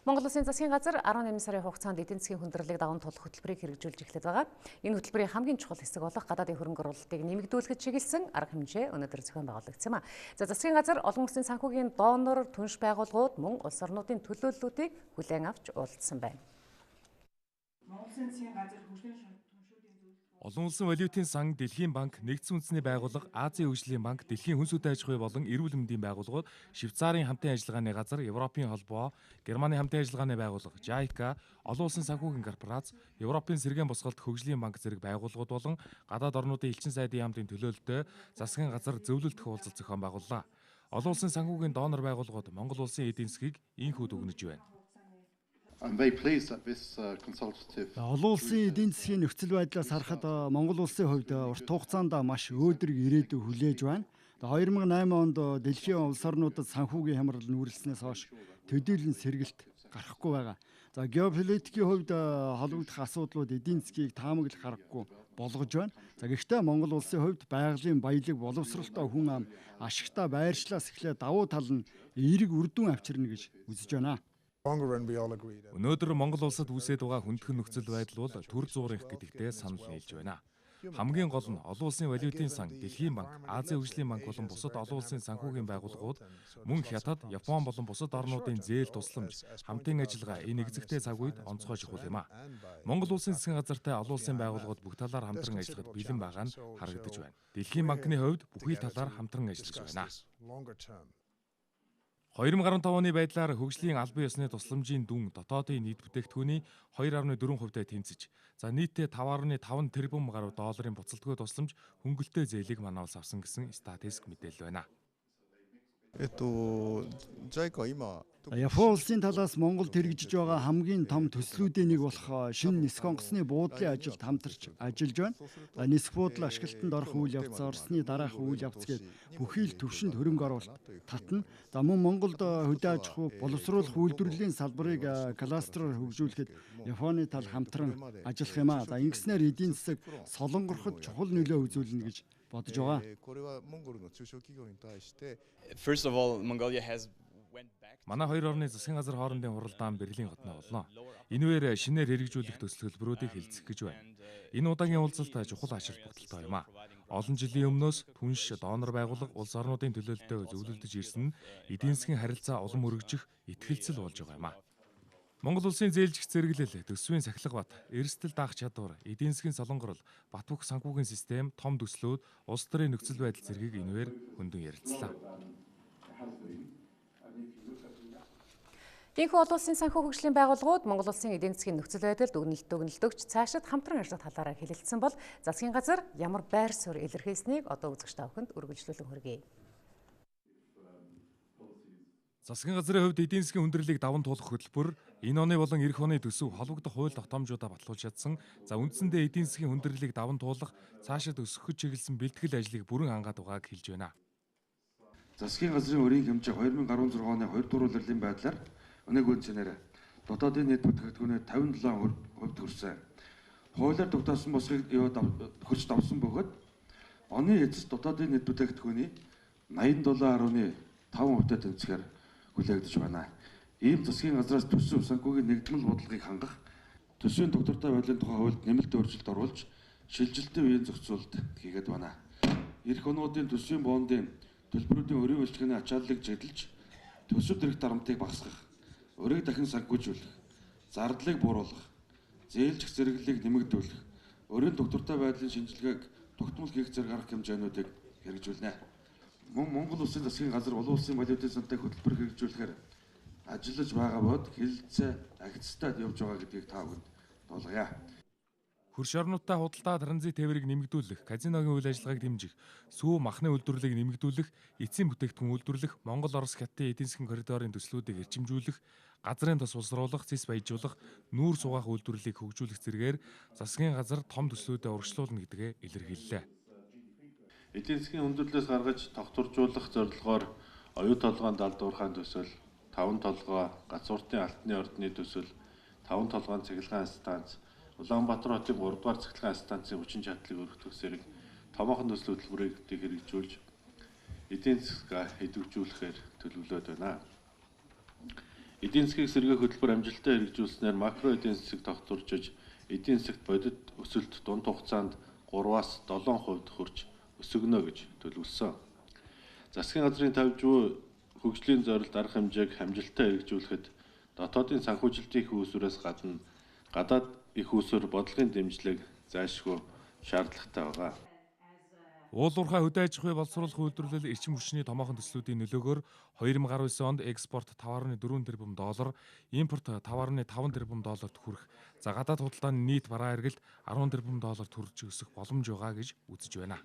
Монгол Улсын засгийн газар 18 сарын хугацаанд эдийн засгийн хүндрэлийг даван туулах хөтөлбөрийг хэрэгжүүлж эхлэх байгаа. Энэ хөтөлбөрийн хамгийн чухал хэсэг болох гадаадын хөрөнгө оруулалтыг нэмэгдүүлэхэд чиглэсэн арга хэмжээ өнөөдөр зохион байгуулагдсан юм а. За, засгийн газар олон улсын санхүүгийн донор, түнш байгууллагууд мөн улс орнуудын төлөөллүүдийг хүлээн авч уулзсан байна. Монгол Улсын засгийн газар хөгжлийн Олон улсын валютын сан, Дэлхийн банк, Нэгдсэн үндэсний байгууллага, Азийн хөгжлийн банк, Дэлхийн хүнс хөдөө аж ахуй болон эрүүл мэндийн байгууллагууд, Швейцарын хамтын ажиллагааны газар, Европын холбоо, Германы хамтын ажиллагааны байгууллага, JICA, олон улсын санхүүгийн корпорац, Европын сэргээн босголт хөгжлийн банк зэрэг байгууллагууд болон гадаад орнуудын элчин сайдын яамдын төлөөлөлтөй засгийн газар зөвлөлдөх уулзалт зохион байгууллаа. Олон улсын санхүүгийн донор байгууллагууд Монгол улсын эдийн засгийг ийнхүү дүгнэж байна. Олон улсын эдийн засгийн нөхцөл байдлаас харахад Монгол улсын хувьд урт хугацаанд маш өөдрөг ирээдүй хүлээж байна. 2008 онд дэлхийн улс орнуудад санхүүгийн хямрал нүүрлснээс хойш төдийлөн сэргэлт гарахгүй байгаа. За, геополитикийн хувьд холбогдох асуудлууд эдийн засгийг таамаглах аргагүй болгож байна. За, гэхдээ Монгол улсын хувьд байгалийн баялаг, боловсролтой хүн ам, ашигтай байршлаас эхлээд давуу тал нь эерэг үр дүн авчирна гэж үзэж байна. Өнөөдөр Монгол улсад үүсээд байгаа хүндхэн нөхцөл байдал бол төр зуурынх гэдэгтээ санал нийлж байна. Хамгийн гол нь олон улсын валютын сан, Дэлхийн банк, Азийн хөгжлийн банк болон бусад олон улсын санхүүгийн байгууллагууд мөн Хятад, Япон болон бусад орнуудын зээл тусламж, хамтын ажиллагаа энэ нэгзэгтэй цаг үед онцгой чухал юм а. Монгол улсын засгийн газартай олон улсын байгууллагууд бүх талаар хамтран ажиллахад бэлэн байгаа нь харагдаж байна. Дэлхийн банкны хувьд бүхий талаар хамтран ажиллаж байна. 2015 оны байдлаар хөгжлийн албан ёсны тусламжийн дүн дотоодын нийт бүтээгдэхүүний 2.4%-тай тэнцэж, за нийтдээ 5.5 тэрбум гаруй долларын буцалтгүй тусламж хөнгөлөлттэй зээлийг манай улс авсан гэсэн статистик мэдээлэл байна. Япон улсын талаас Монголд хэрэгжиж байгаа хамгийн том төслүүдийн нэг болох шинэ нисэх онгоцны буудлын ажилд хамтарч ажиллаж байна. Нисэх буудал ашиглалтанд орох үйл явц, орсны дараах үйл явц гээд бүхий л түвшинд хөрөнгө оруулалт татна. За, мөн Монголд хөдөө аж ахуй боловсруулах үйлдвэрлэлийн салбарыг кластероор хөгжүүлэхэд Японы тал хамтран ажиллах юм а. За, ингэснээр эдийн засаг солонгорход чухал нөлөө үзүүлнэ гэж бодож байгаа. First of all, Mongolia has Манай хоёр орны засгийн газар хоорондын хуралдаан Берлин хотно болно. Энэгээр шинээр хэрэгжүүлэх төсөл төлбөрүүдийг хэлцэх гэж байна. Энэ удаагийн уулзалт чухал ач холбогдолтой юм а. Олон жилийн өмнөөс түнш донор байгууллага улс орнуудын төлөөлөлтөй зөвлөлдөж ирсэн нь эдийн засгийн харилцаа улам өргөжих итгэлцэл болж байгаа юм а. Монгол улсын зээлжих зэрэглэл, төсвийн сахилга бат, эрсдэл даах чадвар, эдийн засгийн солонгорол, бат бөх санхүүгийн систем, том төслүүд, улс төрийн нөхцөл байдал зэргийг энэгээр хөндлөн ярилцлаа. Ийхүү олон улсын санхүү хөгжлийн байгууллагууд Монгол улсын эдийн засгийн нөхцөл байдал дүгнэлт өгч цаашид хамтран ажиллах талаараа хэлэлцсэн бол засгийн газар ямар байр суурь илэрхийлснийг одоо үзэгч та бүхэнд үргэлжлүүлэн хүргэе. Засгийн газрын хувьд эдийн засгийн хүндрэлийг даван туулах хөтөлбөр энэ оны болон ирэх оны төсөв холбогдох хууль тогтоомжуудаа батлуулж чадсан. За, үндсэндээ эдийн засгийн хүндрэлийг даван туулах цаашид өсгөхөд чиглэсэн бэлтгэл ажлыг бүрэн хангаад байгааг хэлж байна. Засгийн газрын өрийн хэмжээ 2016 оны 2 дугаар улирлын байдлаар өнөг үнцнээр дотоодын нийт бүтээгдэхүүний 57% төрсөн. Хуулиар тогтоосон босгыг тохирч давсан бөгөөд оны эцэс дотоодын нийт бүтээгдэхүүний 87.5%-тай тэнцэхээр хүлээгдэж байна. Ийм засгийн газраас төсөв санхүүгийн нэгдмэл бодлогыг хангах, төсвийн тогтвортой байдлын тухай хуульд нэмэлт өөрчлөлт оруулж шилжилтийн үеийн зохицуулалт хийгээд байна. Ирэх онуудын төсвийн бондын төлбөрүүдийн өрийн үйлчилгээний ачааллыг чиглэж төсөв дэрэг дарамтыг багасгах, өрийг дахин санхүүжүүлэх, зардлыг бууруулах, зээлжих зэрэглэлийг нэмэгдүүлэх, өрийн тогтвортой байдлын шинжилгээг тогтмол хийх зэрэг арга хэмжээнүүдийг хэрэгжүүлнэ. Мөн Монгол Улсын засгийн газар олон улсын валютын сантай хөтөлбөр хэрэгжүүлэхээр ажиллаж байгаа бод хэлэлцээ агцтай явж байгаа гэдгийг та бүхэнд туулгая. Хөрш орнуудтай худалдаа транзит тээврийг нэмэгдүүлэх, казиногийн үйл ажиллагааг дэмжих, сүү махны үйлдвэрлэлийг нэмэгдүүлэх, эцсийн бүтээгдэхүүн үйлдвэрлэх, Монгол Орос Хятадын эдийн засгийн коридорын төслүүдийг эрчимжүүлэх, газрын тос боловсруулах, цэс баяжуулах, нүүр суугаах үйлдвэрлэлийг хөгжүүлэх зэрэгээр засгийн газар том төслүүдэд урагшлуулна гэдгээ илэрхийллээ. Эдийн засгийн хүндрэлээс гаргаж тогтворжуулах зорилгоор оюу толгойн далдуурхаан төсөл, таван толгой, гацууртын алтны ордны төсөл, таван толгойн цахилгаан станц, Улаанбаатар хотын 3 дугаар цахилгаан станцын хүчин чадлыг өргөтгөх зэрэг томоохон төсөл хөтөлбөрийг хэрэгжүүлж эдийн засгаа идэвхжүүлэхээр төлөвлөд байна. Эдийн засгийг сэргээх хөтөлбөр амжилттай хэрэгжүүлснээр макро эдийн засаг тогтворжиж, эдийн засагт бодит өсөлт дунд хугацаанд 3-аас 7% хүрч өсгөнө гэж төлөвлөсөн. Засгийн газрын тавьж буй хөгжлийн зорилт арга хэмжээг амжилттай хэрэгжүүлэхэд дотоодын санхүүжилтийн их үүсвэрээс гадна гадаад их үүсвэр бодлогын дэмжлэг зайлшгүй шаардлагатай байгаа. Уулуурхай хөдөө аж ахуйн боловсруулах үйлдвэрлэл эрчим хүчний томоохон төслүүдийн нөлөөгөөр 2019 онд экспорт 5.4 тэрбум доллар, импорт 5.5 тэрбум долларт хүрэх, за гадаад худалдааны нийт бараа эргэлт 10 тэрбум долларт хүрч өсөх боломж байгаа гэж үзэж байна.